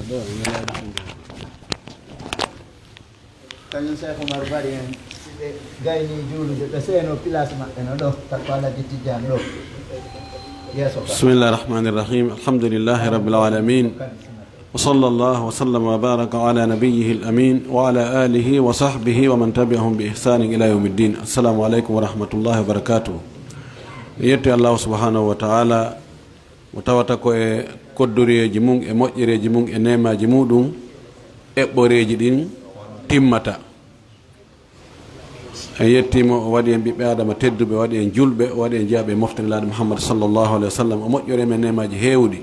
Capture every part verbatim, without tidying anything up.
Kañum Cheikh Oumar Bari en, si ɓe gayni juulude, ɓe seeno place maɓɓe no ɗo, takko Alhaji Tijjaan ɗo. Yeeso ka. بسم الله الرحمن الرحيم. الحمد لله رب العالمين. وصلى الله وسلم وبارك على نبيه الأمين وعلى آله وصحبه ومن تبعهم بإحسان إلى يوم الدين. السلام عليكم ورحمة الله وبركاته. Yetti Allah subhanahu wa ta'ala, mo tawata ko e koddoreeji mum, e moƴƴereeji mum, e neemaaji muɗum, eɓɓoreeji ɗin timmata. En yettiimo, o waɗi en ɓiɓɓe Aadama tedduɓe, o waɗi en julɓe, o waɗi en jeyaaɓe e mofte Nelaaɗo Muhammad sallallahu alaihi wa sallam, o moƴƴore men neemaaji heewuɗi.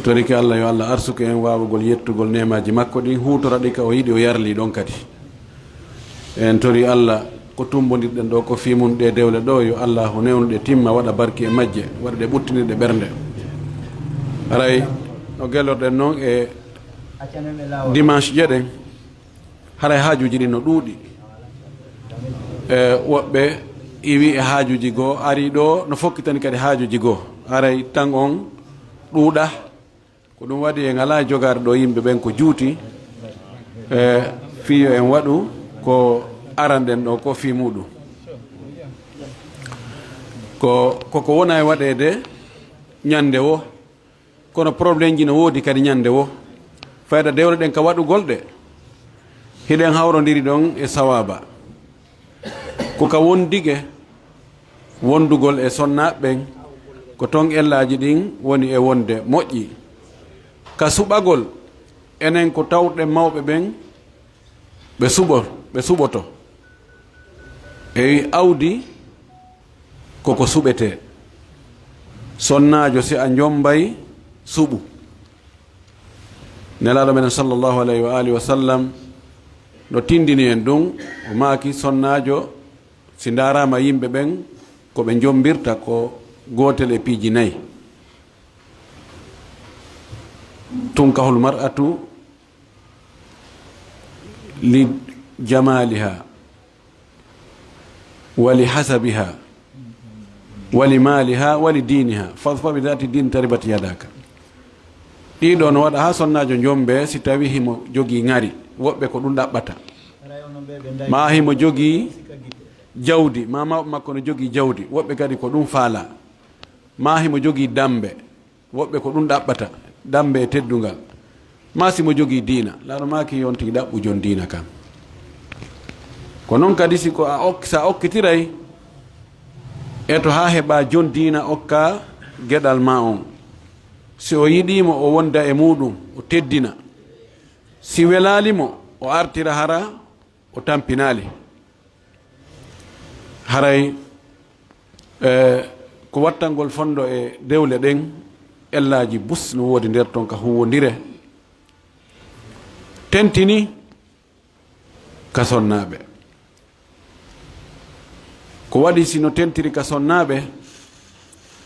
Torike Allah, yo Allah arsuku en waawugol yettugol neemaaji makko ɗin, huutora ɗi ka o yiɗi, o yarli ɗon kadi. En tori Allah, ko tumbondirɗen ɗo, ko fii mun ɗe dewle ɗo, yo Allah o newnu ɗe timma, waɗa barki e majje, waɗa ɗe ɓuttinirɗe ɓernde. Haray no gelorɗen non e dimanche jeɗen, haray haajuuji ɗin no ɗuuɗi. E woɓɓe iwi e haajuuji goo, ari ɗo no fokkitani kadi haajuuji goo. Haray tan on ɗuuɗa. Ko ɗum waɗi en alaa jogaade ɗo yimɓe ɓen ko juuti, e fii yo en waɗu ko aranɗen ɗo ko fii muɗum. Ko, koko wona e waɗeede ñannde wo, kono problèmeji no woodi kadi ñannde wo. Fayda dewle ɗen ka waɗugol ɗe, hiɗen hawrondiri ɗon e sawaaba. Ko ka wondige wondugol e sonnaaɓe ɓen, ko ton ellaaji ɗin woni e wonde moƴƴi. Ka suɓagol, enen ko tawɗen mawɓe ɓen, ɓe suɓo, ɓe suɓoto. E wi awdi koko suɓetee. Sonnaajo, si a njombay, suɓu. Nelaaɗo men sallallahu alayhi wa alihi wa sallam no tindini en ɗum, o maaki, sonnaajo, si ndaaraama yimɓe ɓen, ko ɓe njombirta ko gootel e piiji nayi. Tunkahul mar'atu li jamaaliha, wa li hasabiha, wa li maaliha, wa li diiniha, fadfa bi dhati din taribat yadaka. Ɗiɗo no waɗa haa sonnaajo njombe si tawi himo jogii ŋari, woɓɓe ko ɗum ɗaɓɓata. Ma himo jogii jawdi, ma mawɓe makko no jogii jawdi, woɓɓe kadi ko ɗum faala. Ma himo jogii dambe, woɓɓe ko ɗum ɗaɓɓata, dambe e teddungal. Ma si mo jogii diina, Nelaaɗo maaki, on tigi ɗaɓɓu jon diina kan. Ko non kadi si ko a ok-, sa okkitiray, e to haa heɓa jon diina okka geɗal ma on. Si o yiɗii mo, o wonda e muɗum, o teddina. Si welaali mo, o artira hara o tampinaali. Haray, eh, ko wattangol fondo e dewle ɗen, ellaaji bus no woodi nder ton ka huwwondire. Tentini ka sonnaaɓe. Ko waɗi si no tentiri ka sonnaaɓe,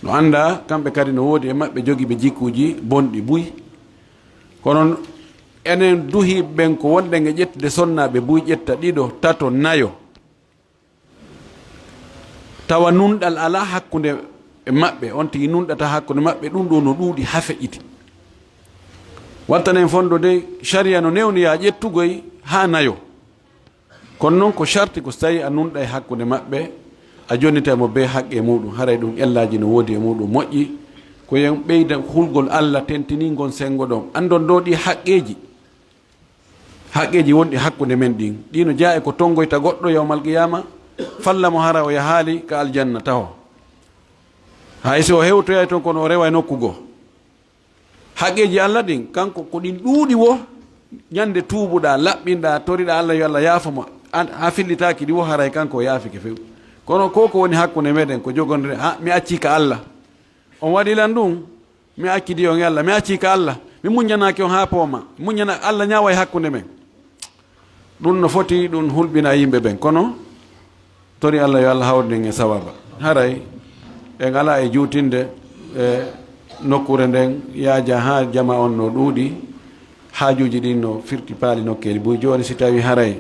no anndaa kamɓe kadi no woodi e maɓɓe jogiiɓe jikkuuji bonɗi buy. Kono enen duhiiɓe ɓen ko wonɗen e ƴettude sonnaaɓe buy, ƴetta ɗiɗo, tato, nayo. Tawa nunɗal alaa hakkunde e maɓɓe, on tigi nunɗata hakkunde maɓɓe, ɗum ɗo no ɗuuɗi haa feƴƴiti. Wattanen fondo de, sariya no newnoya ƴettugoy haa nayo. Kono non ko sarti ko so tawi a nunɗay hakkunde maɓɓe, a jonnitay mo bee haqqe muɗum, haray ɗum ellaaji no woodi e muɗum moƴƴi. Ko yen ɓeyda hulgol Allah tentinii ngon senngo ɗon. Anndon ɗo ɗi haqqeeji. Haqqeeji wonɗi hakkunde men ɗin, ɗi no jeyaa e ko tonngoyta goɗɗo yawmal qiyaama, falla mo hara o yahaali ka aljanna taho. Hay si o hewtoyay ton, kono o reway nokku goo. Haqqeeji Allah ɗin, kanko ko ɗin ɗuuɗi wo, ñande tuubuɗaa, laɓɓinɗaa, toriɗaa Allah yo Allah yaafo ma, an, haa fillitaaki ɗi wo, haray kanko o yaafike few. Kono ko ko woni hakkunde meɗen ko jogondire, ha, mi accii ka Allah. On waɗi lan ɗum, mi accidi on e Allah, mi accii ka Allah, mi muññanaaki on haa pooma, mi muññana Allah ñaawa e hakkunde men. Ɗum no foti, ɗum hulɓina yimɓe ɓen, kono tori Allah yo Allah hawrinen e sawaaba. Haray en alaa e juutinde e nokkuure nden, yaaja haa jama on no ɗuuɗi, haajuuji ɗin no firti paali nokkeeli buy. Jooni si tawi haray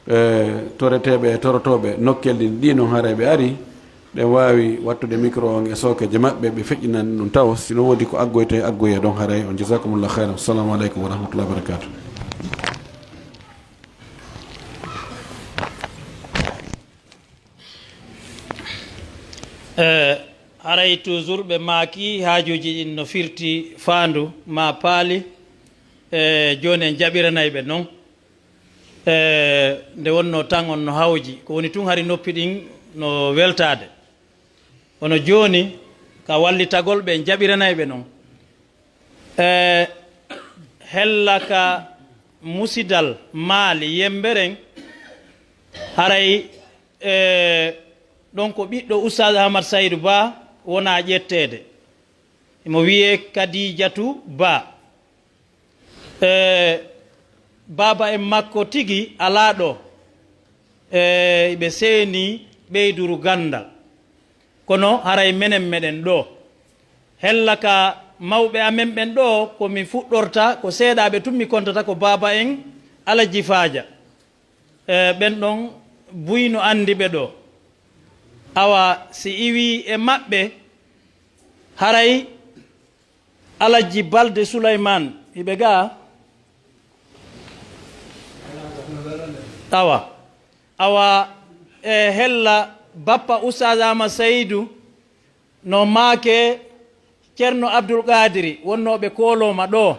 e toreteeɓe e torotooɓe nokkel ɗin, ɗi non haray ɓe ari, Ɗen waawi wattude micro on e sookeeje maɓɓe, ɓe feƴƴinan ɗum tawo. Si no woodi ko aggoyte, aggoye ɗon haray on. Jazakumullah khairan. Assalamu alaikum wa rahmatullahi wa barakatuh. Eh, haray toujours ɓe maaki haajuuji ɗin no firti faandu ma paali. Eh, jooni en jaɓiranay ɓe non. Eh, nde wonno tan on no hawji, ko woni tun hari noppi ɗin no weltaade. Kono jooni ka wallitagol ɓe en jaɓiranay ɓe non. Eh, hella ka musidal maali yemberen, haray eh, ɗon ko ɓiɗɗo Oustaz Ahmad Saydou Ba wona ƴetteede. Imo wiyee Kadijatu Ba. Eh, baaba en makko tigi alaa ɗo. Eh, ɓe seeni ɓeyduru ganndal. Kono haray menen meɗen ɗo. Hella ka mawɓe amen ɓen ɗo ko mi fuɗɗorta, ko seeɗaaɓe tun mi kontata ko baaba en Alajji Faaja. Eh, ɓen ɗon buy no anndi ɓe ɗo. Awa si iwi e maɓɓe, haray Alajji Balde Sulayman hiɓe ga. Awa, awa, e hella bappa Oustaz Ama Saydu no maake Ceerno Abdul Qaadiri wonnooɓe koolooma ɗo.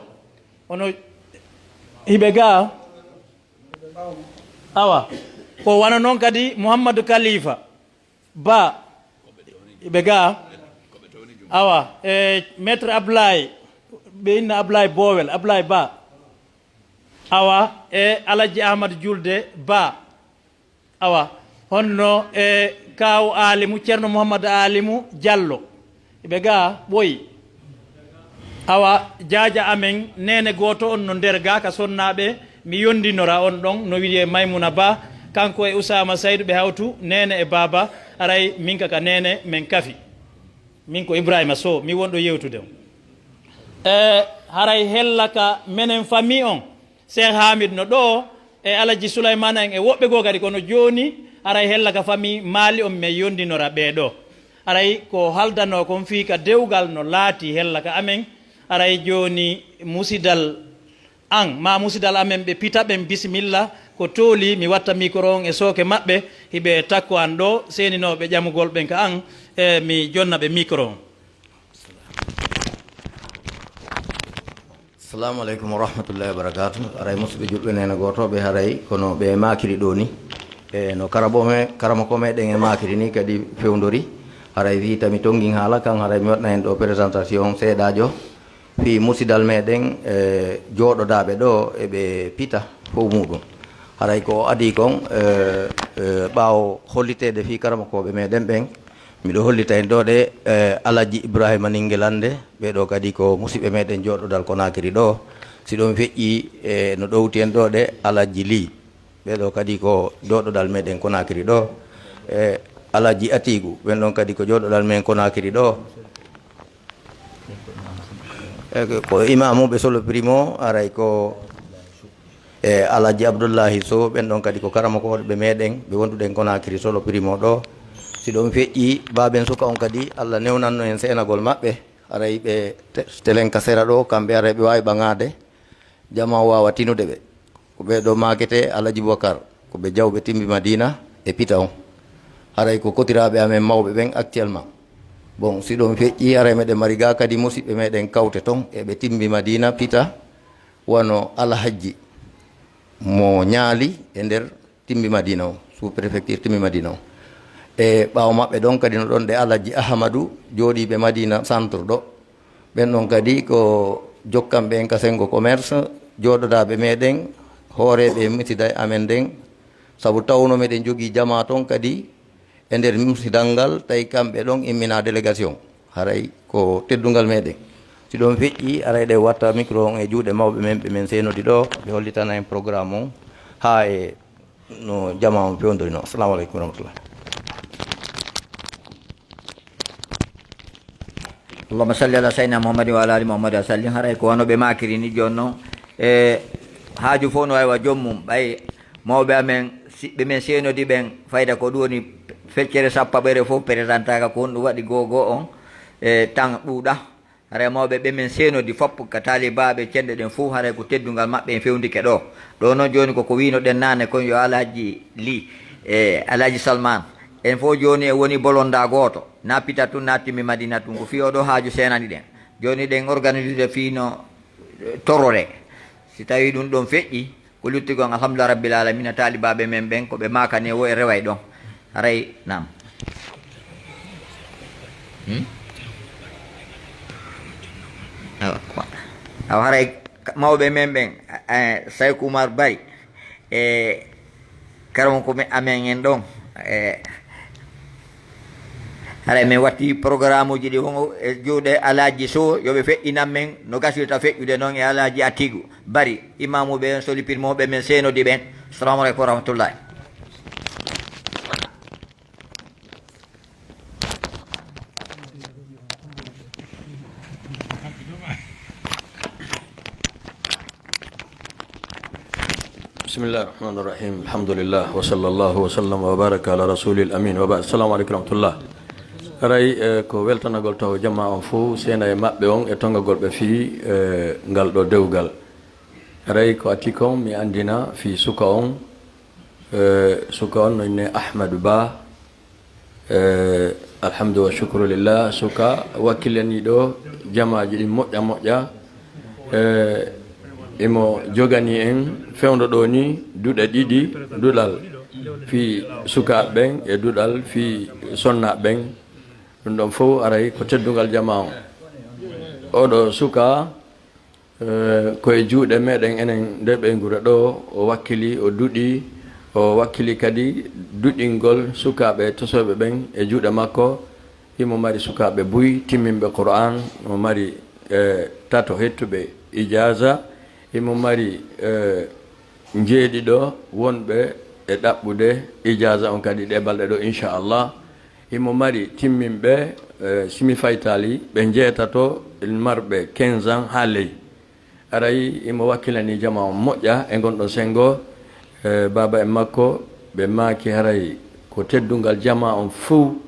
Ono hiɓe ga. Awa, ko wano non kadi Muhammadu Kalifa Ba, ɓe ga. Awa, e Maître Ablaye, ɓe inna Ablaye Bowel, Ablaye Ba. Awa, e Alhaji Ahmad Julde Ba. Awa, honno e kaaw Aalimu, Ceerno Muhammad Aalimu Jallo. Ɓe ga ɓoyi. Awa, jaaja amen, neene gooto on no nder ga ka sonnaaɓe, mi yondinora on ɗon, no wi'ee Maymuna Ba, kanko e Usaama Saydu ɓe hawtu, neene e baaba, aray min ka ka neene men kafi. Min ko Ibrahima Sow, mi wonɗo yewtude on. E, haray hella ka menen famii on, Cheikh Hamid no ɗo, e Alhaji Sulaymana en e woɓɓe goo kadi, kono jooni haray hella ka famii Maali on men yondinora ɓee ɗo. Haray ko haldanoo kon fii ka dewgal no laatii hella ka amen. Haray jooni musidal an, maa musidal amen ɓe pita ɓen, bisimilla, ko tooli mi watta mikoro on e sooke maɓɓe, hiɓe takko an ɗo, seeninooɓe ƴamugol ɓen ka an, e mi jonna ɓe mikoro on. Assalamu aleykum wa rahmatullahi wa barakatuh. Haray musidɓe julɓe neene gootooɓe, haray kono ɓe maakiri ɗo ni. E no karabo me, karamoko meɗen e maakiri ni kadi fewndori. Haray fii tami tonngin haala kan, haray mi waɗna heen ɗo présentation seeɗaajo fii musidal meɗen, e jooɗodaaɓe ɗo e ɓe pita fof muɗum. Haray ko o adii kon, e, e, ɓaawo holliteede fii karamokooɓe meɗen ɓen, miɗo hollita en ɗo ɗe, e, Alhaji Ibrahima Ningelande, ɓee ɗo kadi ko musidɓe meɗen jooɗodal Konakiri ɗo. Si ɗum feƴƴi, e, no ɗowti en ɗo ɗe Alhaji Li, ɓee ɗo kadi ko jooɗodal meɗen Konakiri ɗo. E, Alhaji Atigu, ɓen ɗon kadi ko jooɗodal men Konakiri ɗo. E, ko imamu ɓe Solo Primo, aray ko e Alhaji Abdullahi Sow, ɓen ɗon kadi ko karamokooɓe meɗen, ɓe wonduɗen Konakiri Solo Primo ɗo. Si ɗum feƴƴi, baaben suka on kadi, Allah newnanno en seenagol maɓɓe, aray ɓe te-, telen ka sera ɗo, kamɓe aray ɓe waawi ɓaŋaade, jama o waawa tinude ɓe. Ko ɓee ɗo maakete Alhaji Boubacar, ko ɓe jawɓe Timbi Madina e pita on. Haray ko kotiraaɓe amen mawɓe ɓen actuellement. Bon, si ɗum feƴƴi, haray meɗen mari ga kadi musiɓɓe meɗen kawte ton, e ɓe Timbi Madina pita, wano Alhajji mo Ñaali e nder Timbi Madina o, sous préfecture Timbi Madina o. E ɓaawo maɓɓe ɗon kadi no ɗon ɗe Alhajji Ahamadu jooɗiiɓe Madina centre ɗo. Ɓen ɗon kadi ko jokkanɓe en ka senngo commerce, jooɗodaaɓe meɗen, hooreeɓe e musiday amen nden, sabu tawno meɗen jogii jamaa ton kadi e nder musidal ngal, tawi kamɓe ɗon immina délégation. Haray ko teddungal meɗen. Si ɗon feƴƴi, aray ɗe watta micro on e juuɗe mawɓe men, ɓe men seenodi ɗo, ɓe hollitana en programme on haa e no jamaa on fewndorino. Assalamu aleykum wa rahmatullah. Allahumma salli ala sayyidina Muhammadin wa ala ali Muhammad wa sallim. Haray ko wano ɓe maakiri ni jooni non. E haaju fof no wawi wa joom mum. Ɓay mawɓe amen, siɓɓe men seenodi ɓen, fayda ko ɗum woni Feccere sappaɓere fof présentaka ko honɗum waɗi goo goo on, e, tan ɗuuɗa. Haray mawɓe ɓe men seenodi fop ka taalibaaɓe cenɗe ɗen fof, haray ko teddungal maɓɓe en fewndike ɗo. Ɗo noon jooni ko ko wiino ɗen naane kon yo Alhaji Li e Alhaji Salman. En fof jooni en woni bolonda gooto. Na pita tun, na timmi Madina tun. Ko fii oo ɗoo haaju seenani ɗen. Jooni ɗen organisé fii no, eh, torore. Si tawii ɗum ɗon feƴƴi, ko lutti kon, alhamdulillah rabbil alamina, taalibaaɓe men ɓen, ko ɓe maakani e wo e reway ɗon. Haray, naam. Hmm? Awa, awa, haray ka-, mawɓe men ɓen, eh, Sayku Umar Bari, e karamoko men amen en ɗon, e haray min watti programme uji ɗi won e juuɗe Alhaji Sow, yo ɓe feƴƴinan men no gasirta feƴƴude noon e Alhaji Atigu Bari, imamuɓe en, solipirmoɓe men, seenodi ɓen. Assalamu aleykum wa rahmatullahi. Bismillah arrahmani arrahim. Alhamdulillah. Wa sallallahu wa sallam wa baraka ala rasulil amin. Wa ba'd. Assalamu aleykum wa rahmatullah. Haray, eh, ko weltanagol taw jama on fof, seena e maɓɓe on e tongagol ɓe fii, eh, ngal ɗo dewgal. Haray ko ati kon mi anndina fii suka on, eh, suka on no innee Ahmadu Ba. Eh, alhamdu wa shukru lillah, suka wakkilanii ɗo jamaaji ɗin moƴƴa moƴƴa. Eh, imo joganii en fewndo ɗo ni duɗe ɗiɗi, duɗal fii sukaaɓe ɓen e duɗal fii sonnaaɓe ɓen. Ɗum ɗon fof aray ko teddungal jamaa on. Oɗo suka, eh, ko e juuɗe meɗen enen nde ɓeynguure ɗo, o wakkili, o duɗi, o wakkili kadi duɗingol sukaaɓe tosooɓe ɓen e juuɗe makko. Himo mari sukaaɓe buy timminɓe Qur'an, himo mari, eh, tato hettuɓe ijaaza, himo mari, eh, njeeɗiɗo wonɓe e ɗaɓɓude ijaaza on kadi ɗe balɗe ɗo, inchallah. Himo mari timminɓe, eh, si mi faytaali, ɓe njeetato marɓe quinze ans haa ley. Aray, himo wakkilanii jamaa on moƴƴa e ngon ɗon senngo, eh, baaba en makko, ɓe maaki haray ko teddungal jamaa on fow,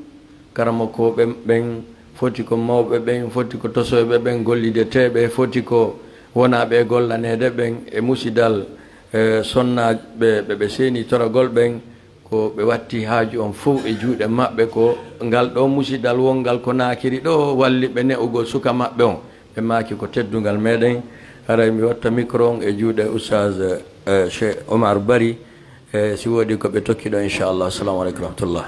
karamokooɓe ɓen, foti ko mawɓe ɓen, foti ko tosoyɓe ɓen, gollideteeɓe, foti ko wonaaɓe e gollaneede ɓen, e musidal, eh, sonnaaɓe ɓe ɓe seeni toragol ɓen, ko ɓe watti haaju on fow e juuɗe maɓɓe, ko ngal ɗo musidal wonngal ko naakiri ɗo walli ɓe ne'ugol suka maɓɓe on. Ɓe maaki ko teddungal meɗen. Haray mi watta micro on e juuɗe Oustaz, eh, Cheikh Omar Bari, eh, si woodi ko ɓe tokki ɗo, inchallah. Assalamu aleykum wa rahmatullah.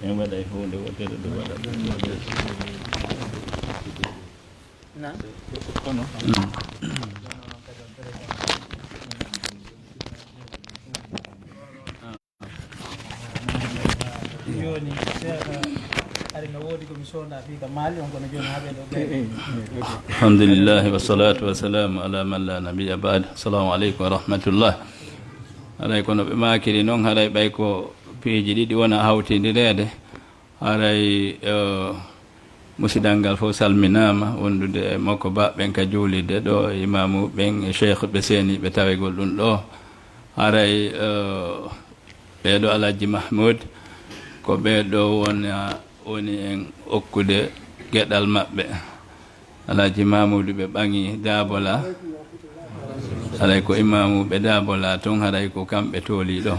En waɗay huunde wootere ɗo waɗa. Jooni seeɗa ari no woodi ko mi soonda fii ka maali on kono jooni haa ɓe ɗo ɓe. Alhamdulillahi wassalatu wassalamu ala man la nabiyya ba'd. Assalamu aleykum wa rahmatullah. Haray kono ɓe maakiri noon, haray ɓay ko piiji ɗiɗi wona hawtindireede. Haray, eh, musidal ngal fof salminaama, wondude e makko baɓɓen ka juulirde ɗo, e imaamu ɓen e cheikh ɓe seeniiɓe tawegol ɗum ɗo. Haray, eh, ɓee ɗo Alhaji Mahmoud, ko ɓee ɗo wona, woni en okkude geɗal maɓɓe. Alhaji Mamoudou ɓe ɓaŋi Dabola, haray ko imaamu ɓe Dabola tun, haray ko kamɓe tooli ɗo.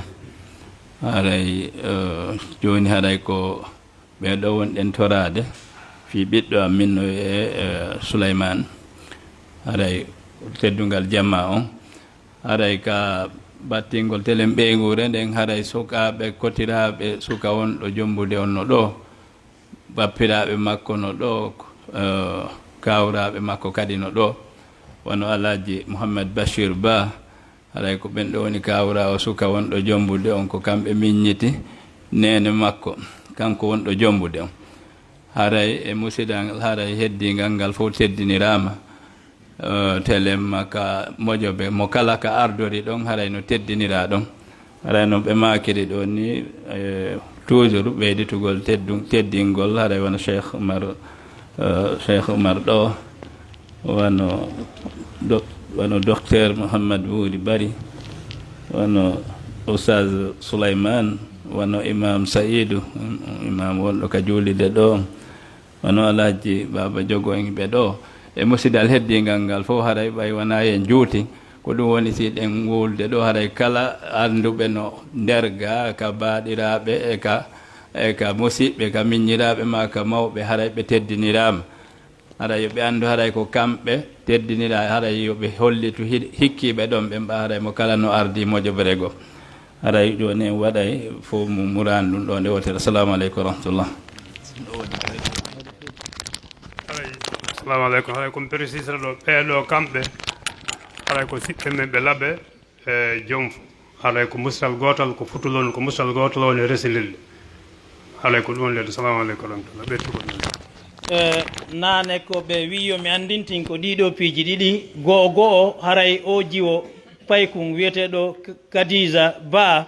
Haray, eh, jooni haray ko ɓee ɗo wonɗen toraade fii ɓiɗɗo am min no wi'ee, eh, Souleymane. Haray teddungal jamaa on, haray ka battingol telen ɓeynguure nden, haray sukaaɓe kotiraaɓe suka wonɗo Jommbude on no ɗo, bappiraaɓe makko no ɗo, eh, kawraaɓe makko kadi no ɗo, wano Alhaji Mouhammad Bachir Ba, haray ko ɓen ɗo woni kawraawo suka wonɗo Jommbude on, ko kamɓe miññiti neene makko, kanko wonɗo Jommbude on. Haray e musidal ngal, haray heddiingal ngal fof teddiniraama. Eh, telen ma ka mojobe mo kala ka ardori ɗon, haray no teddiniraa ɗon. Haray no ɓe maakiri ɗon ni, eh, toujours ɓeyditugol teddun-, teddingol, haray wano Cheikh Oumar, eh, Cheikh Oumar ɗo, wano doc-, wano docteur Mouhammad Wuri Bari, Wano Oustaz Souleymane, wano Imam Saïdou, imam wonɗo ka juulirde ɗo, wano Alhaji Baba Jogo en ɓe ɗo, e musidal heddingal ngal fof, haray ɓay wona en juuti. Ko ɗum woni si ɗen wulde ɗo, haray kala annduɓe no nder ga, ka baaɗiraaɓe e ka, e ka musiɓɓe, ka miññiraaɓe ma ka mawɓe, haray ɓe teddiniraama. Haray yo ɓe anndu, haray ko kamɓe teddinira, haray yo ɓe hollitu hi-, hikkiiɓe ɗon ɓen, ɓa haray mo kala no ardi mojobere goo. Haray jooni en waɗay fof mo muraan ɗum ɗo nde wootere. Assalamu aleykum wa rahmatullah. Haray, assalamu aleykum. Haray ko mi précisera ɗo, ɓee ɗo kamɓe, haray ko siɓɓe men ɓe Labe, e joom, haray ko mustal gootal, ko futulon, ko mustal gootal woni resi lelli. Haray ko ɗum woni lelli. Assalamu aleykum wa rahmatullah. Ɓeydu ko ɗum. E, naane ko ɓe wi'i yo mi anndintin ko ɗii ɗoo piiji ɗiɗi, go'o go'o, haray oo jiwo paykun wi'eteeɗo K-, Kadiija Ba,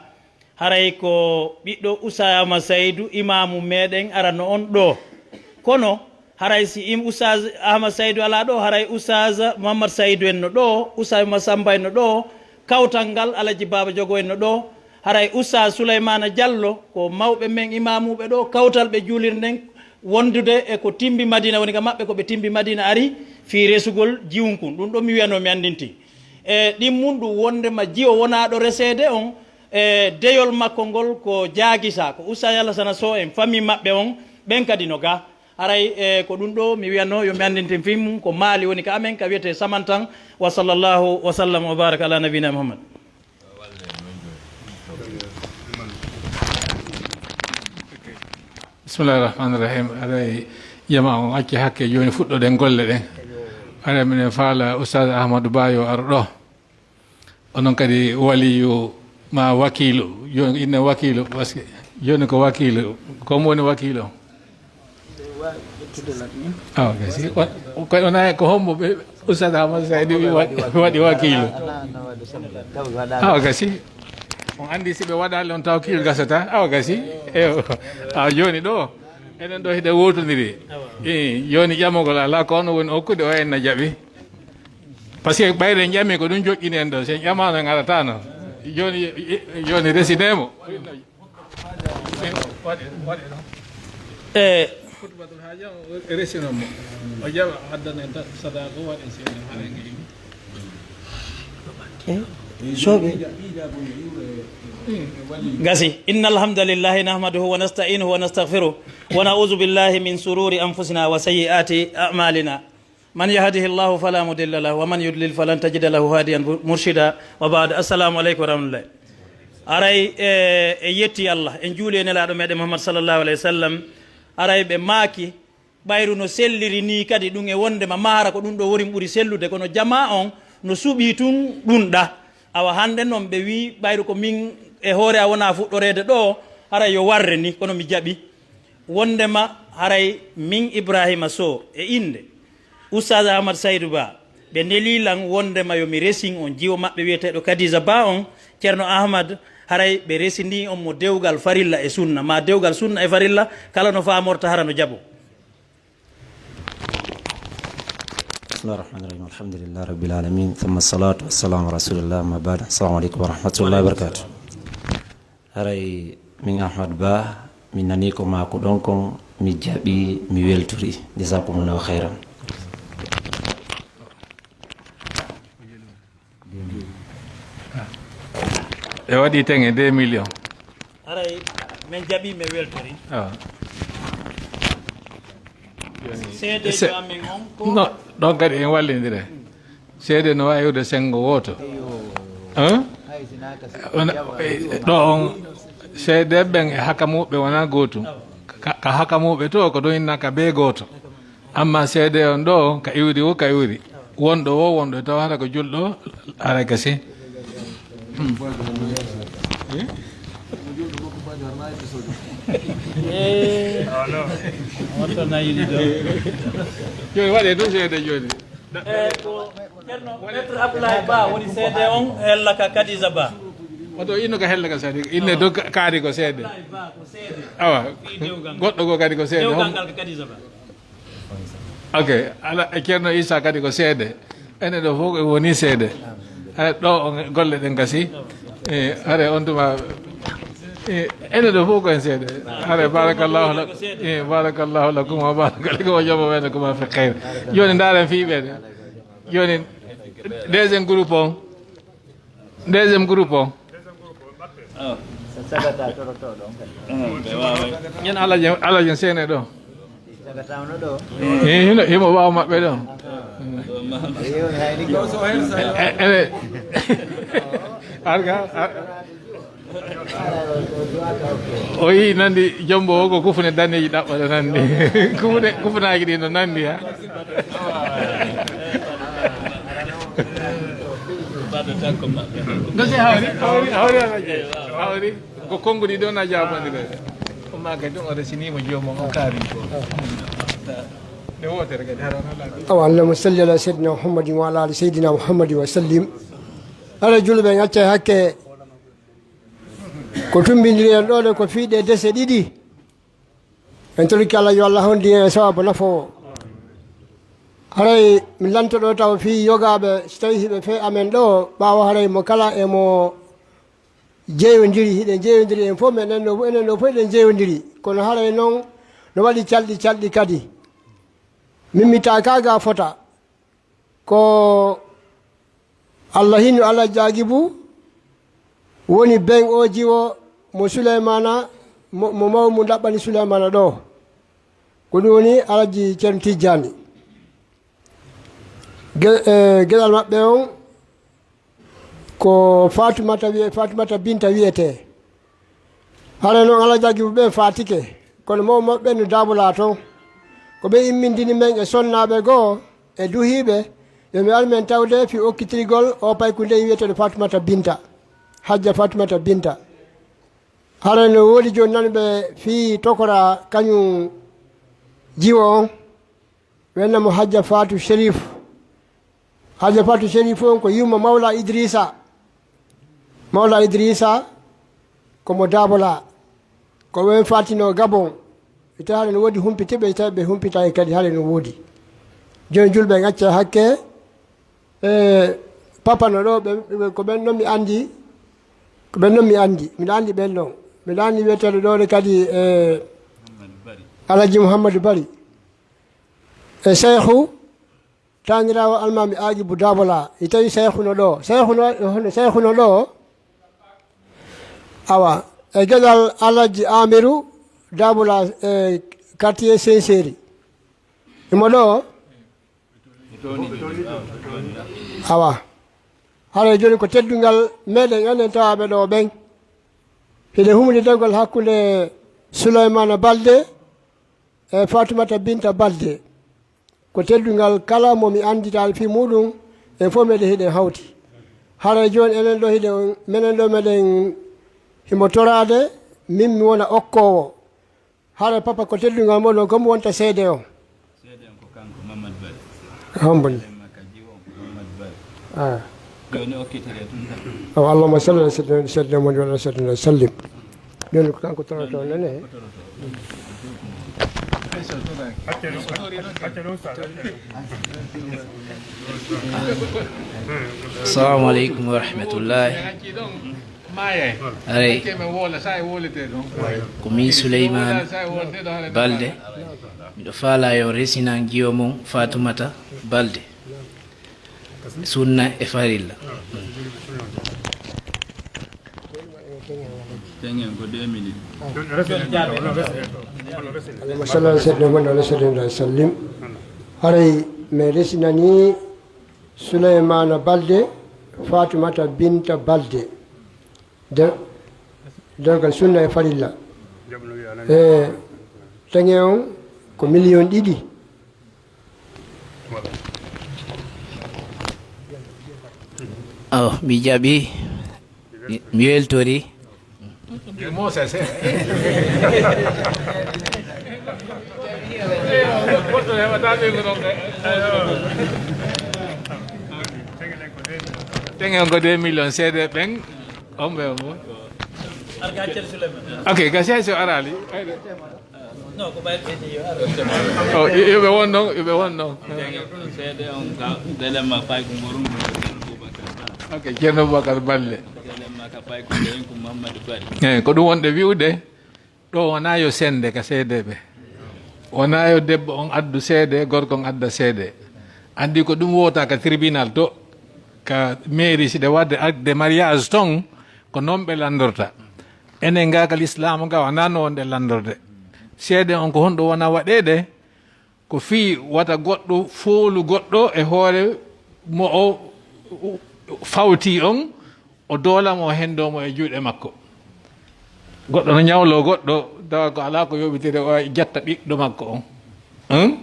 haray ko ɓiɗɗo Oustaz Ahmad Saydu, imaamu meɗen arano on ɗoo. Kono haray si im-, Oustaz Ahmad Saydu alaa ɗoo, haray Oustaz Muhammad Saydu en no ɗoo, Oustaz Masamba en no ɗoo, kawtal ngal Alaji Baaba Jogo en no ɗoo, haray Oustaz Souleymana Diallo, ko mawɓe men imaamuuɓe ɗoo, kawtal ɓe juulirde nden, wondude e ko timbi Madina, woni ka maɓɓe ko ɓe timbi Madina ari fii resugol jiwunkun. Ɗum ɗoo mi wi'anoo mi anndinti. E ɗin mun ɗum wondema jiwo wonaaɗo reseede on, e deyol makko ngol ko jaagisa, ko Oustaz Alasana Sow en, famille maɓɓe on, ɓen kadi no ga. Haray, e ko ɗum ɗoo mi wi'anoo yo mi anndintin fii mun, ko Maali woni ka amen, ka wi'etee Samantan. Wa sallallahu wa sallam wa baraka ala nabina Muhammad. Bismillahi rahmani rahim. Haray jama on acci hakke, jooni fuɗɗoɗen golle ɗen. Haray minen faala Oustaz Ahmadou Ba yo ar ɗoo. Onon kadi waliyu ma wakiilu, jooni inne wakiilu, parce que jooni ko wakiilu, ko mo woni wakiilu on? Awa gasi. O, ko, wona ko hombo ɓe Oustaz Ahmad Saidi wi wa-, waɗi wakiilu? Awa gasi. On anndi si ɓe waɗaali on tawkiilu gasata. Awa gasi. Eyo. Awa jooni ɗo, enen ɗo hiɗen wowtondiri. Eh, jooni ƴamogol alaa, ko on woni okkude, o en na jaɓi. Parce que ɓayde en ƴami ko ɗum joƴƴini en ɗo. Si en ƴamaano en arataano. Jooni, jooni resinee mo. E khutbatul haaja o resino mo. O jaɓa o addana en sadaqa, waɗen seeɗa haa en ngeƴmi. Soɓe. Gasi. Inna alhamdulillahi nahmaduhu wa nasta'inuhu wa nastaghfiruh. Wa na'udhu billahi min shururi anfusina wa sayyiati a'malina. من يهده الله فلا مضل له ومن يضلل فلن تجد له هاديا مرشدا. وبعد، السلام عليكم ورحمة الله. Aray, e, e yetti Allah, en juuli e Nelaaɗo meɗen Muhammad sallallahu alayhi wa sallam. Aray ɓe maaki, ɓayru no selliri nii kadi ɗum e wondema mahara ko ɗum ɗo worin ɓuri sellude, kono jamaa on no suɓii tun ɗum ɗa. Awa hannde noon ɓe wii ɓayru ko min e hoore a wona fuɗɗoreede ɗo, aray yo warre ni, kono mi jaɓi. Wondema haray min Ibrahima Sow e innde Oustaz Ahmad Saydou Ba, ɓe nelii lan wondema yo mi resin on jiwo maɓɓe wi'eteeɗo Kadiza Ba on, Ceerno Ahmad, haray ɓe resindii on mo dewgal farilla e sunna, maa dewgal sunna e farilla, kala no faamorta hara no jaɓo. بسم الله الرحمن الرحيم. الحمد لله رب العالمين. ثم الصلاة والسلام على رسول الله. أما بعد. السلام عليكم ورحمة الله وبركاته. Haray min Ahmad Ba, min nanii ko maaku ɗon kon, mi jaɓi, mi weltori. Jazakumullahu khairan. Ɓe waɗi ten e deux millions. Haray min jaɓi, mi weltori. Awa. Seedeejo amen on ko? Non, ɗon kadi en wallindire. Seede no waawi iwde senngo wooto. Hein? Ɗo on, seedeeɓe ɓen e hakamuɓe wonaa gootum. Ka, ka hakamuɓe to, ko ɗon inna ka bee gooto. Amma seede on ɗo, ka iwri wo, ka iwri. Wonɗo wo, wonɗo taw hara ko julɗo, hara gasi. Eh? Jooni waɗe ɗum seede jooni. E ko Ceerno Maître Abdoulaye Ba woni seede on, hella ka Kadiza Ba. Oto inno ka hella ka seede. Inne do ka-, kaari ko seede. Abdoulaye Ba ko seede. Awa. Fii dewgal. Goɗɗo go kadi ko seede. Dewgal ngal ka Kadiza Ba. Ok. Ala, e Ceerno Issa kadi ko seede. Enen ɗo fof ko woni seede. Haray ɗo on golle ɗen gasi. Eh, hare on tuma, eh, ene ɗo fof ko en seeɗa. Hare barakallahu lak-, eh, barakallahu lakum wa baraka lakum wa jama baynakuma fi khayr. Joni ndaren fii ɓe de. Joni deuxième groupe on. Deuxième groupe on. Ñen Alaji, Alaji Sene ɗo. Eh, hino, himo ɓaawo maɓɓe ɗo. Eh, eh, arga, ar-, o yii nandi jombo o ko kufune daneeji ɗaɓɓata nandi. Kufune, kufunaaki ɗi no nandi ha. Gasi hawri, hawri, hawri Alaji. Hawri. Ko konnguɗi ɗo na jaabondire. Umma kadi ɗum o resiniima joomum o kaari ko. Nde wootere kadi hara on alaa. Awa, Allahumma salli ala sayyidina Muhammadin wa ala ali sayyidina Muhammadin wa sallim. Hara julɓe en accay hakke ko tumbindiri en ɗo ɗe ko fii ɗe dese ɗiɗi. En torike Allah yo Allah hondi en e sawabu nafoowo. Haray mi lanto ɗo taw fii yogaaɓe, so tawii hiɓe fee amen ɗo, ɓaawo haray mo kala e mo jeeyondiri, hiɗen jeeyondiri en fof, men ɗen ɗo, enen ɗo fof eɗen jeeyondiri. Kono haray noon no waɗi calɗi, calɗi kadi. Min mi taakaaga fota. Ko Allah hinno Alaji Agibu woni ben o jiwo mo Suleymana, mo, mo maw mo ɗaɓɓani Suleymana ɗo. Ko ɗum woni Alaji Ceerno Tijjaani. Ge-, eh, geɗal maɓɓe on ko Fatumata wiye-, Fatumata Binta wiyetee. Hare noon Alaji Agibu ɓen faatike, kono mawɓe maɓɓe ɓen no Daabolaa toon. Ko ɓe immindini men e sonnaaɓe goo e duhiiɓe, yo mi ar men tawde fii okkitirgol o paykunde wiyeteeɗo Fatumata Binta, Hajja Fatumata Binta. Hare no woodi jooni nanuɓe fii tokora kañum jiwo on. Weenna mo Hajja Faatu Sherif. Hajja Faatu Sherif on ko yumma Mawla Idrisa. Mawla Idrisa ko mo Daabolaa. Ko ɓen faatinoo Gabon. Ita hare no woodi humpitiiɓe, ita ɓe humpitaaki kadi hare no woodi. Jooni julɓe en acca hakke. E papa no ɗo, ɓe, ɓe, ko ɓen non mi anndi. Ko ɓen non mi anndi. Miɗo anndi ɓen non. Miɗo anndi wiyeteeɗo ɗo ne kadi, e, Alaji Muhammadu Bari. E Seehu, taaniraawo Almaami Aagibu Daabolaa. I tawi Seehu no ɗo. Seehu no, hono Seehu no ɗo. Awa, e geɗal Alaji Aamiru Daabolaa, e quartier Senseeri. Imo ɗo. Awa. Haray jooni ko teddungal meɗen enen tawaaɓe ɗo ɓen. Hiɗen humri dewgal hakkunde Sulaymana Balde e Fatumata Binta Balde. Ko teddungal kala mo mi annditaali fii muuɗum, en fof meɗen hiɗen hawti. Haray jooni enen ɗo hiɗen, menen ɗo meɗen himo toraade, min mi wona okkoowo. Hara papa ko teddungal mo ɗon, ko mo wonta seede o. Seede on ko kanko Mamad Bari. Hombo ni? Seede makka jiwo on ko Mamad Bari. Ah. Jooni okkitire tun tan. Awa, Allahumma salli ala sayyidina, sayyidina Muhammad wa ala sayyidina sallim. Jooni ko kanko toroto nene. Assalamu alaikum wa rahmatullahi. Haray ko min Suleymaana Balde, miɗo faalaa yo resinan giyo mon Faatumata Balde, sunna e farilla. Tengen ko deux minutes. Allahumma salli ala sayyidina Muhammad wa ala sayyidina wa sallim. Haray mi resinanii Suleymaana Balde, Faatumata Binta Balde. De-, dewgal sunna e farilla. E teŋe on ko million ɗiɗi. Awa, mi jaɓi, mi, mi weltori. Teŋe on ko deux millions seede ɓen. On ɓe on. Ok, gasi hay so araali. O, yo, yo ɓe won ɗon, yo ɓe won ɗon. Seede on ka, dele ma fay ko ngorum. Ok, Ceerno Boubacar Balle. Eyi, ko ɗum wonde wi'ude, ɗo wonaa yo sennde ka seedeeɓe. Wonaa yo debbo on addu seede, gorko on adda seede. Anndi ko ɗum wowta ka tribunal to, ka mairie, si ɗe waɗde acte de mariage ton, ko noon ɓe lanndorta. Enen ga ka lislaamu ga wonaa no wonde lanndorde. Seede on ko honɗo wona waɗeede? Ko fii wata goɗɗo foolu goɗɗo e hoore mo o fawti on, o doola mo, o henndoo mo e juuɗe makko. Goɗɗo no ñawloo goɗɗo, tawa ko alaa ko yoɓitiri, o jatta ɓiɗɗo makko on. Hum?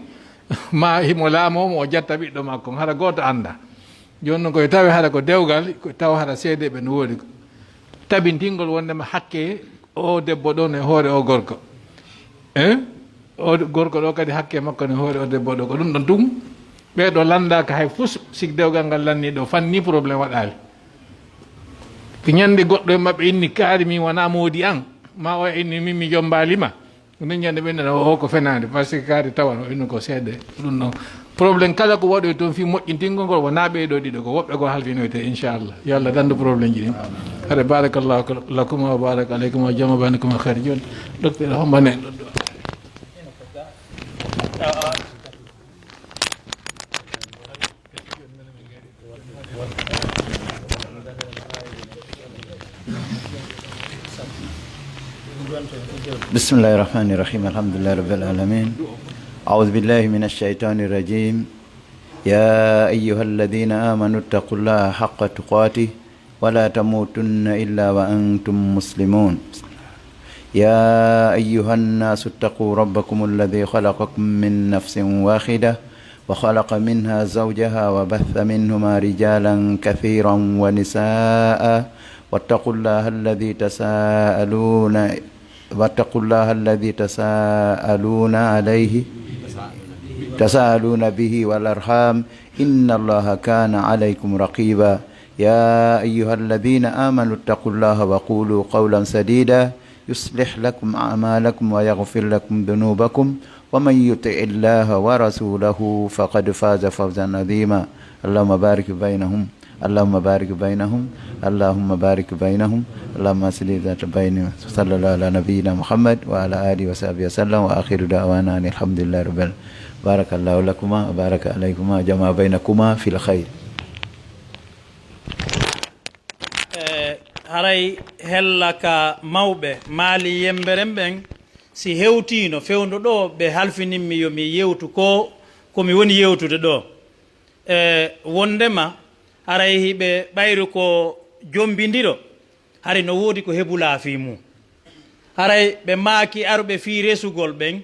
Ma himo laamoo mo, o jatta ɓiɗɗo makko on. Hara gooto annda. Jooni noon, ko yo tawe hara ko dewgal, ko tawa hara seedeeɓe no woodi. Tabintingol wonndema hakke o debbo ɗon e hoore o gorko. Eh? O gorko ɗo kadi hakke makko ne hoore o debbo ɗo. Ko ɗum ɗon tun. Ɓee ɗo lanndaaka hay fus, sik dewgal ngal lanni ɗo, fanni problème waɗaali. Ko ñande goɗɗo e maɓɓe inni kaari min wonaa moodi an, ma o inni min mi jombaali ma. Ko nden ñande ɓe nana o ko fenaande, parce que kaari tawan o inni ko seede. Ko ɗum ɗon. Problème kala ko waɗoy toon fii moƴƴintingol ngol, wonaa ɓee ɗo ɗiɗo, ko woɓɓe goo halfinoyte, inchallah. Yo Allah dandu problème ji ɗin. Hare barakallahu lakuma wa baraka alaykuma wa jama baynakuma khayr. Jooni, docteur, hombane ɗo ɗo. بسم الله الرحمن الرحيم. الحمد لله رب العالمين. أعوذ بالله من الشيطان الرجيم. يا أيها الذين آمنوا اتقوا الله حق تقاته ولا تموتن إلا وأنتم مسلمون. يا أيها الناس اتقوا ربكم الذي خلقكم من نفس واحدة وخلق منها زوجها وبث منهما رجالا كثيرا ونساء واتقوا الله الذي تساءلون واتقوا الله الذي تساءلون عليه تساءلون به والأرحام إن الله كان عليكم رقيبا. يا أيها الذين آمنوا اتقوا الله وقولوا قولا سديدا يصلح لكم أعمالكم ويغفر لكم ذنوبكم ومن يطع الله ورسوله فقد فاز فوزا عظيما. اللهم بارك بينهم. اللهم بارك بينهم. اللهم بارك بينهم. اللهم أصلح ذات بينهم. صلى الله على نبينا محمد وعلى آله وصحبه وسلم. وآخر دعوانا أن الحمد لله رب العالمين. بارك الله لكما وبارك عليكما وجمع بينكما في الخير. E, haray hella ka mawɓe maali yemberen ɓen, si hewtiino fewndo ɗo ɓe halfinimmi yo mi yewtu ko ko mi woni yewtude ɗo. E, wonndema haray hiɓe ɓayru ko jombindiro, hari no woodi ko hebulaa fii mum. Haray ɓe maaki aruɓe fii resugol ɓen,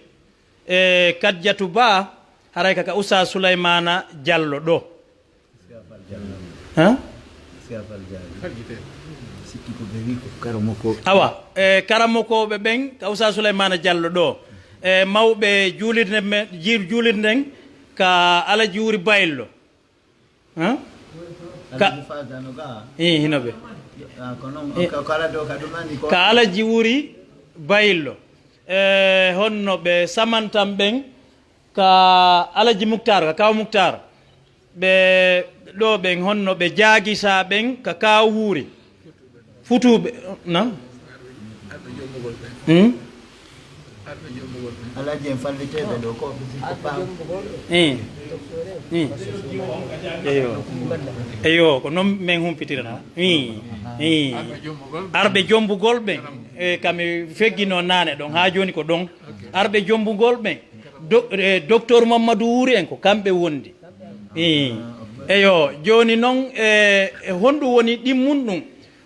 e, Kadjatu Ba, haray ka ka Usa Sulaymana Jallo ɗo. Awa, e, karamokooɓe ɓen ka Usa Sulaymana Jallo ɗo, e, mawɓe juulirde men, ji- juulirde nden ka Alaji Wuri Bayillo. Ka, ii, hino ɓe. Ka Alaji Wuri Bayillo, e, honno ɓe samantan ɓen ka Alaji Muktar, ka Kaw Muktar. Ɓe ɗo ɓen honno ɓe jaagisaa ɓen ka Kaw Wuuri. Futuuɓe, na? Hmm? Alhaji en falliteɓe ɗo ko ko pam. Eyi. Eyi. Eyo. Eyo, ko noon min humpitirana. Eyi. Eyi. Arɓe jombugol ɓen, e, kami feggino naane ɗon, haa jooni ko ɗon. Arɓe jombugol ɓen, do, e, docteur Mamadou Wuuri en ko kamɓe wondi. Eyi. Eyo, jooni noon, e, e honɗum woni ɗimmun ɗum?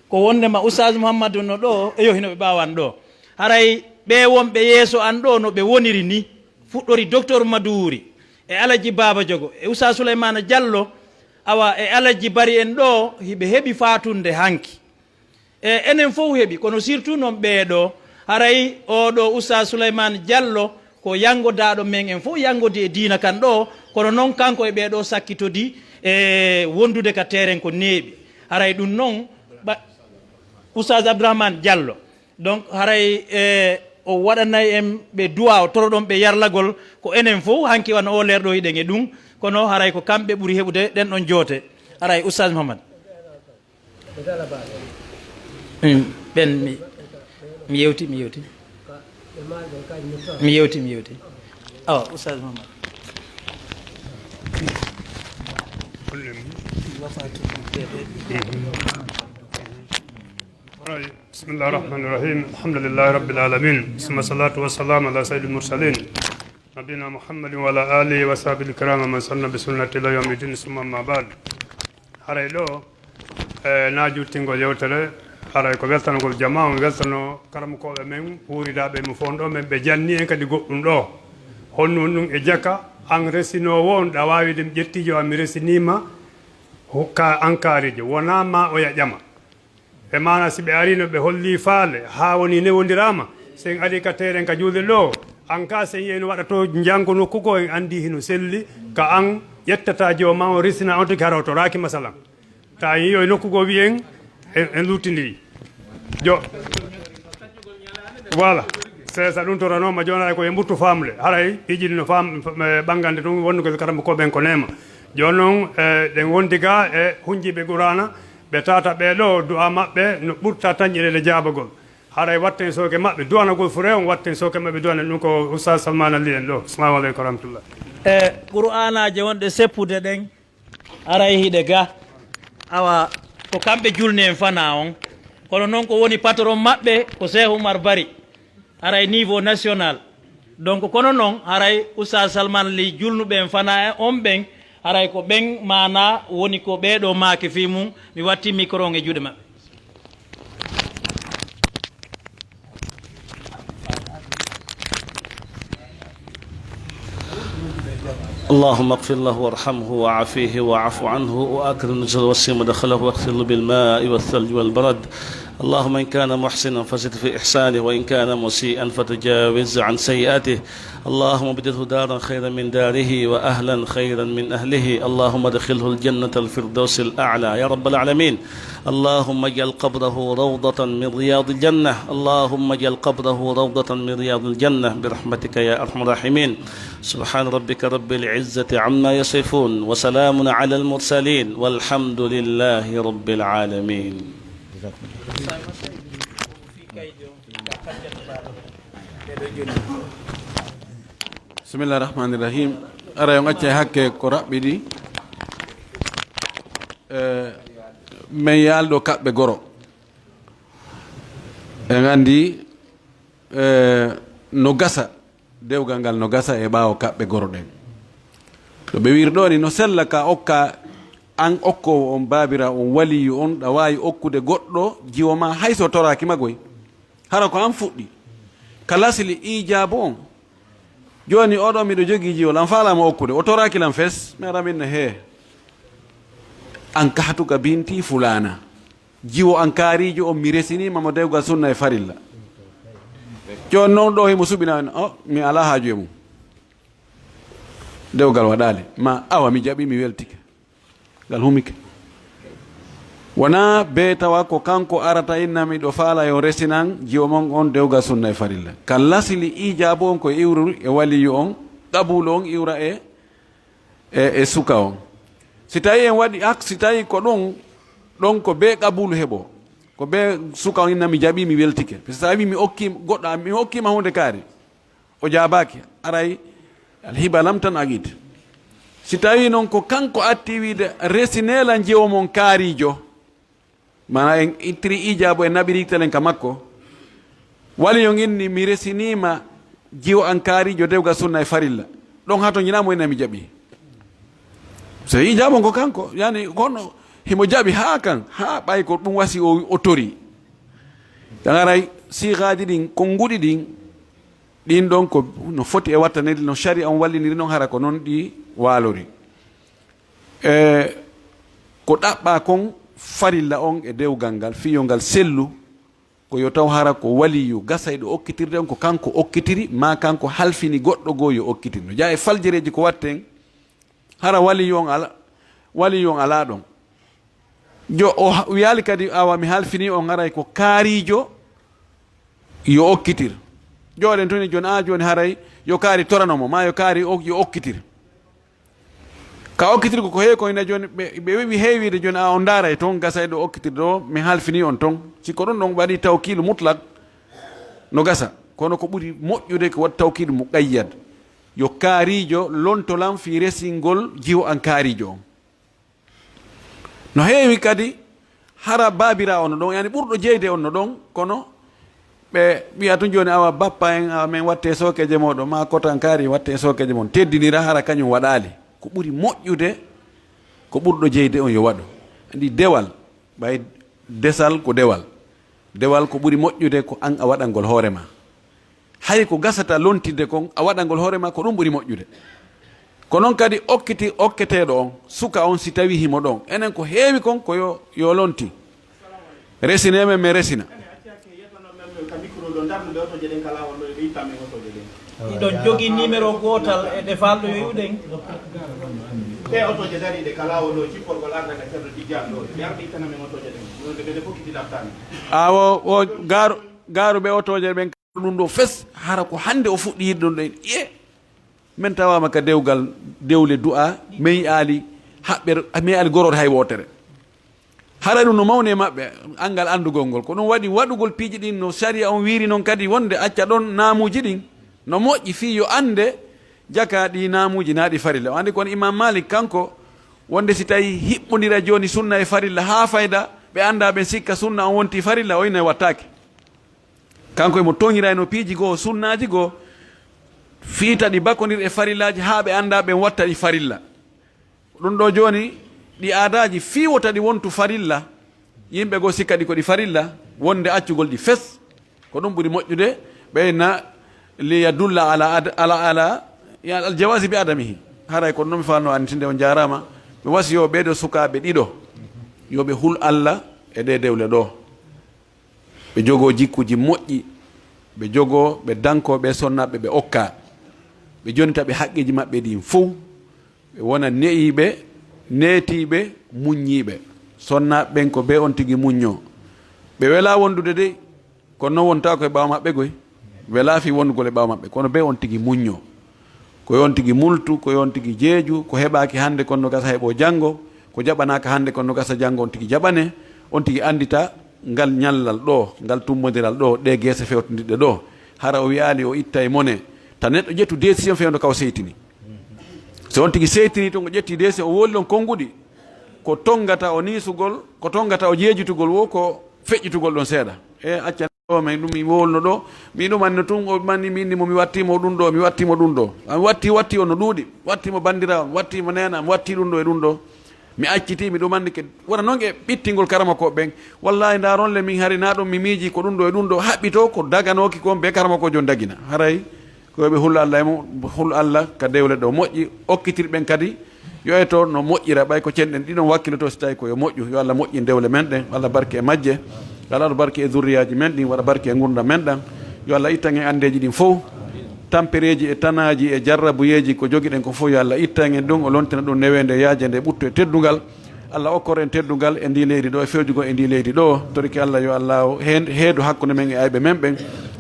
Ko wonndema Oustaz Mouhammadu no ɗo, eyo, hino ɓe ɓaawo an ɗo. Haray ɓee wonɓe yeeso an ɗo no ɓe woniri ni, fuɗɗori Docteur Maduuri e Alaji Baaba Jogo e Oustaz Souleymana Jallo, awa e Alaji Bari en ɗo, hiɓe heɓi faatunde hanki. E enen fof heɓi, kono surtout noon ɓee ɗo, haray oo ɗo Oustaz Souleymane Jallo ko yanngodaaɗo men, en fof yanngodi e diina kan ɗo, kono noon kanko e ɓee ɗo sakkitodi e wondude ka terrain ko neeɓi. Haray ɗum noon, ɓa-, Oustaz Abdourahmane Diallo, donc haray e o waɗanay en ɓe duwaa, o toroɗon ɓe yarlagol, ko enen fof hanki wano oo leer ɗo hiɗen e ɗum, kono haray ko kamɓe ɓuri heɓude ɗen ɗon joote. Haray Oustaz Mouhammad. Ko dala baaɗo. Ɓen mi, mi yewti, mi yewti. Mi yewti, mi yewti. Awa, Oustaz Mamadou. Bismillah ar-rahman ar-rahim. Alhamdulillahi rabbil alamin. Summa salatu wassalamu ala sayyidil mursalin. Nabina Muhammadin wa ala alihi wa sahbihi kiram wa man sanna bi sunnati ila yawmi din. Summa amma ba'd. Haray ɗo, e, na juttingol yewtere, haray ko weltanagol jama, on weltano karamokooɓe men, huuridaaɓe mo fof ɗo, men ɓe janni en kadi goɗɗum ɗo. Honno on ɗum e jaka, an resinoowo on, ɗa waawi ɗum ƴettijo an mi resiniima, ho-, ka an kaarijo, wonaa ma oya ƴama. E maana si ɓe arino ɓe holli faale, haa woni newondiraama, sen ari ka teeren ka juulde ɗo, an ka sen yehi no waɗa to njanngo nokku goo, en anndi hino selli, ka an ƴettata jooma on, resina on tigi hara o toraaki masalan. Ta yiyo e nokku goo wi'en, en, en luttindiri. Jo. Voilà. C'est ça, ɗum toranooma jooni haray ko e mbuttu faamle. Haray ijini no faam, eh, ɓanngande ɗum wonnugol karamokooɓe ɓen ko neema. Jooni noon, eh, ɗen wondi ga e hunjiiɓe Qur'aana, ɓe tata ɓee ɗo, du'a maɓɓe no ɓurta tanƴireede jaabagol. Haray watten sooke maɓɓe, du'anagol fure on, watten sooke maɓɓe du'ana ɗum ko Oustaz Salman Ali en ɗo. Assalamu aleykum wa rahmatullah. E Qur'aanaaje wonɗe seppude ɗen, haray hiɗe ga. Awa, ko kamɓe julni en fana on. Kono noon ko woni patron maɓɓe ko Cheikh Oumar Bari. Haray niveau national. Donc, kono noon, haray Oustaz Salman Ly julnuɓe en fana e on ɓen, haray ko ɓen maana woni ko ɓee ɗo maaki fii mum, mi watti micro on e juuɗe maɓɓe. اللهم اغفر له وارحمه وعافيه واعف عنه وأكرم نزله ووسع مدخله واغسله بالماء والثلج والبرد. اللهم إن كان محسنا فزد في إحسانه، وإن كان مسيئا فتجاوز عن سيئاته. اللهم ابدله دارا خيرا من داره وأهلا خيرا من أهله. اللهم ادخله الجنة الفردوس الأعلى يا رب العالمين. اللهم اجعل قبره روضة من رياض الجنة. اللهم اجعل قبره روضة من رياض الجنة برحمتك يا أرحم الراحمين. سبحان ربك رب العزة عما يصفون، وسلام على المرسلين، والحمد لله رب العالمين. Bismillah rahmani rahim. Ara yo ngacce hakke ko raɓɓiɗi. Eh, men yaalɗo kaɓɓe goro. En anndi, eh, no gasa, dewgal ngal no gasa e ɓaawo kaɓɓe goro ɗen. To ɓe wiiri ɗo ni, no sella ka okka an okkoowo on, baabira on, waliyu on, ɗa waawi okkude goɗɗo jiwo ma hay so toraaki ma goy. Hara ko an fuɗɗi. Ka lasli iijaabu on. Jooni oɗo miɗo jogii jiwo, lan faalaama okkude. O toraaki lan fes, mi ara min ne hee. An kahatu ka binti fulaana. Jiwo an kaariijo on mi resiniima mo dewgal sunna e farilla. Jooni noon ɗo himo suɓina, o, mi alaa haaju e mum. Dewgal waɗaali. Ma awa mi jaɓi, mi weltike. Ngal humike. Wonaa bee tawa ko kanko arata inna miɗo faala yo resinan jiwo mon on dewgal sunna e farilla. Kan lasili iijaabu on ko iwru e waliyu on, qabulu on iwra e, e, e suka on. Si tawi en waɗi ak, si tawi ko ɗum, ɗon ko bee qabulu heɓo. Ko bee suka on inna mi jaɓi, mi weltike. Parce que si tawi mi okki goɗɗo, mi okkima hunde kaari. O jaabaaki, aray alhiba lam tan agid. Si tawi noon ko kanko atti wiide, resinelan jiwo mon kaarijo, mana en ittiri iijaabu, en naɓiri telen ka makko, wali yo inni, mi resiniima jiwo an kaarijo dewgal sunna e farilla. Ɗon hato ñinamo ina mi jaɓi. So iijaabu ko kanko, yani kono himo jaɓi haa kan, haa ɓay ko ɗum wasi o, o tori. Tan aray siigaaji ɗin, konnguɗi ɗin, ɗin ɗon ko no foti e wattanede, no sariya on walliniri non, hara ko non ɗi waalori. E ko ɗaɓɓa kon farilla on e dewgal ngal, fii yo ngal sellu, ko yo taw hara ko waliyu gasayɗo okkitirde on, ko kanko okkitiri, maa kanko halfini goɗɗo goo yo okkitir. No jaa e faljereeji ko watten, hara waliyu on ala, waliyu on alaa ɗon. Jo, o ha-, wiyaali kadi, awa, mi halfini on, haray ko kaariijo yo okkitir. Jooɗen toni jooni, a jooni haray yo kaari torano mo, maa yo kaari o-, yo okkitir. Ka okkitirgo ko heewi ko ina jooni, ɓe, ɓe wewi heewiide jooni, a on ndaaray toon, gasay ɗo okkitirde o, mi halfini on toon. Si ko ɗum ɗon waɗi tawkiilu mutlak, no gasa. Kono ko ɓuri moƴƴude ko waɗ tawkiilu muqayyad. Yo kaariijo lonto lan fii resingol jiwo an kaariijo on. No heewi kadi, hara baabiraawo no ɗon, yani ɓurɗo jeyde on no ɗon, kono ɓe wiya tun jooni, awa bappa en, awa men watte sookeeje mooɗon, maa kotan kaari watte sookeeje mon, teddinira hara kañum waɗaali. Ko ɓuri moƴƴude, ko ɓurɗo jeyde on yo waɗu. Anndi dewal, ɓay desal ko dewal. Dewal ko ɓuri moƴƴude ko an a waɗangol hoore ma. Hay ko gasata lontinde kon, a waɗangol hoore ma, ko ɗum ɓuri moƴƴude. Ko noon kadi okkiti, okketeeɗo on, suka on, si tawii himo ɗon. Enen ko heewi kon, ko yo, yo lonti. Resinee men, men resina. Hiɗon jogii nimero gootal e ɗe faalɗo yoyuɗen? Ɗe otooje dariiɗe ka laawol ɗo, cipporgol arda ka Ceerno Tijjaan ɗo. Mi arɗi ittana men otooje ɗen. Ɗum ɗe ɓe fokkiti laftani. Awo, o gaaru, gaaru ɓe otooje ɓen. Ɗum ɗo fes, hara ko hannde o fuɗɗi yiɗde ɗum ɗo en. Iye, men tawaama ka dewgal, dewle du'a, men yi'aali haɓɓere, men yi'aali gorode hay wootere. Hara ɗum no mawni e maɓɓe, anngal anndugol ngol. Ko ɗum waɗi waɗugol piiji ɗin no sariya on wiiri non kadi wonde acca ɗon naamuuji ɗin no moƴƴi fii yo annde jaka ɗi naamuuji naa ɗi farilla. O anndi kono Imam Malik kanko wonde si tawi hiɓɓondira jooni sunna e farilla haa fayda, ɓe annda ɓen sikka sunna on wonti farilla, o inna e wattaake. Kanko emo toŋirayno piiji goo, sunnaaji goo, fii ta ɗi bakondir e farillaaji haa ɓe annda ɓen watta ɗi farilla. Ɗum ɗo jooni, ɗi aadaaji fii wota ɗi wontu farilla, yimɓe goo sikka ɗi ko ɗi farilla, wonde accugol ɗi fes. Ko ɗum ɓuri moƴƴude, ɓeyna li yadulla ala ad-, ala, ala, ya al jawazi bi adamihi. Haray ko ɗum mi faalno annditinde, on jaaraama. Mi wasiyo ɓee ɗoo sukaaɓe ɗiɗo, yo ɓe hul Alla e ɗee dewle ɗoo. Ɓe jogoo jikkuuji moƴƴi, ɓe jogoo, ɓe dankoo ɓe sonnaaɓe, ɓe okkaa. Ɓe jonita ɓe haqqeeji maɓɓe ɗin fow. Ɓe wona ne'iiɓe, neetiiɓe, muññiiɓe. Sonnaaɓe ɓen ko ɓe on tigi muññoo. Ɓe welaa wondude dey, kono non wontaa ko e ɓaawo maɓɓe goy. Welaa fii wondugol e ɓaawo maɓɓe, kono ɓe on tigi muññoo. Ko yo on tigi multu, ko yo on tigi jeeju, ko heɓaaki hannde kono no gasa heɓoo janngo, ko jaɓanaaka hannde kono no gasa janngo on tigi jaɓane, on tigi anndita ngal ñallal ɗoo, ngal tummbondiral ɗoo, ɗee geese fewtondirɗe ɗoo. Hara o wiyaali o itta e mone, ta neɗɗo ƴettu décision fewndo ka o seytini. So on tigi seytini tun o ƴetti décision, o woli ɗon konnguɗi, ko tonngata o niisugol, ko tonngata o jeejitugol wo ko feƴƴitugol ɗon seeɗa. E acca ɗo, mi ɗum mi wolno ɗo, mi ɗum anndi tun, o manni mi inni mo, mi watti mo ɗum ɗo, mi watti mo ɗum ɗo. A mi watti, watti on no ɗuuɗi, watti mo banndiraawo, mi watti mo neena, mi watti ɗum ɗo e ɗum ɗo. Mi acciti, mi ɗum anndi ke, wona noon e ɓittingol karamakooɓe ɓen. Wallahi, ndaaron le min hari na ɗum mi miiji ko ɗum ɗo e ɗum ɗo, haɓɓito ko daganooki kon be karamakoojo on dagina. Haray, ko yo ɓe hul Allah e mum, hul Allah ka dewle ɗo moƴƴi, okkitir ɓen kadi, yo eto no moƴƴira, ɓay ko cenɗen ɗiɗon wakkiloto si tawi ko yo moƴƴu. Yo Allah moƴƴin dewle men ɗen, Allah barke e majje, yo Allah waɗu barke e zurriyaaji men ɗin, waɗa barke e ngurndan men ɗan. Yo Allah ittan en anndeeji ɗin fow, tampereeji e tanaaji e jarrabuyeeji ko jogiɗen ko fow, yo Allah ittan en ɗum, o lontina ɗum neweende e yaajeende e ɓuttu e teddungal. Allah okkor en teddungal e ndi leydi ɗo, e fewjugol e ndi leydi ɗo. Torike Allah yo Allah o heen heedu hakkunde men e ayɓe men ɓen.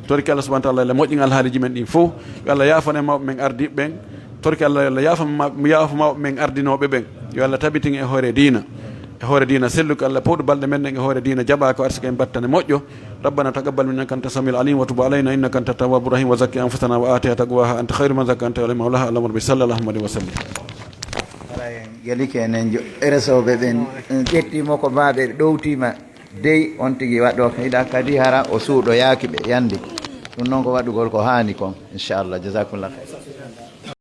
Torike Allah subhanahu wa ta'ala, Allah moƴƴin alhaaliji men ɗin fow. Yo Allah yaafan en mawɓe men ardiiɓe ɓen. Torike Allah yo Allah yaafan ma-, yaafo mawɓe men ardinooɓe ɓen. Yo Allah tabitin e hoore diina. E hoore diina selluka Allah powɗo balɗe men ɗen e hoore diina jaɓa ko arsika en battane moƴƴo. ربنا تقبل منا إنك أنت السميع العليم وتب علينا إنك أنت التواب الرحيم وزكي أنفسنا وآتها تقواها أنت خير من زكاها أنت وليها ومولاها اللهم رب صل اللهم وسلم. Hara en yalike enen jo-, resooɓe ɓen, en ƴettiima ko maa ɓe ɗowtiima dey, on tigi waɗɗo hiɗa kadi hara o suuɗoyaaki ɓe yandi. Ɗum noon ko waɗugol ko haani kon, inchallah. Jazakumullah khair.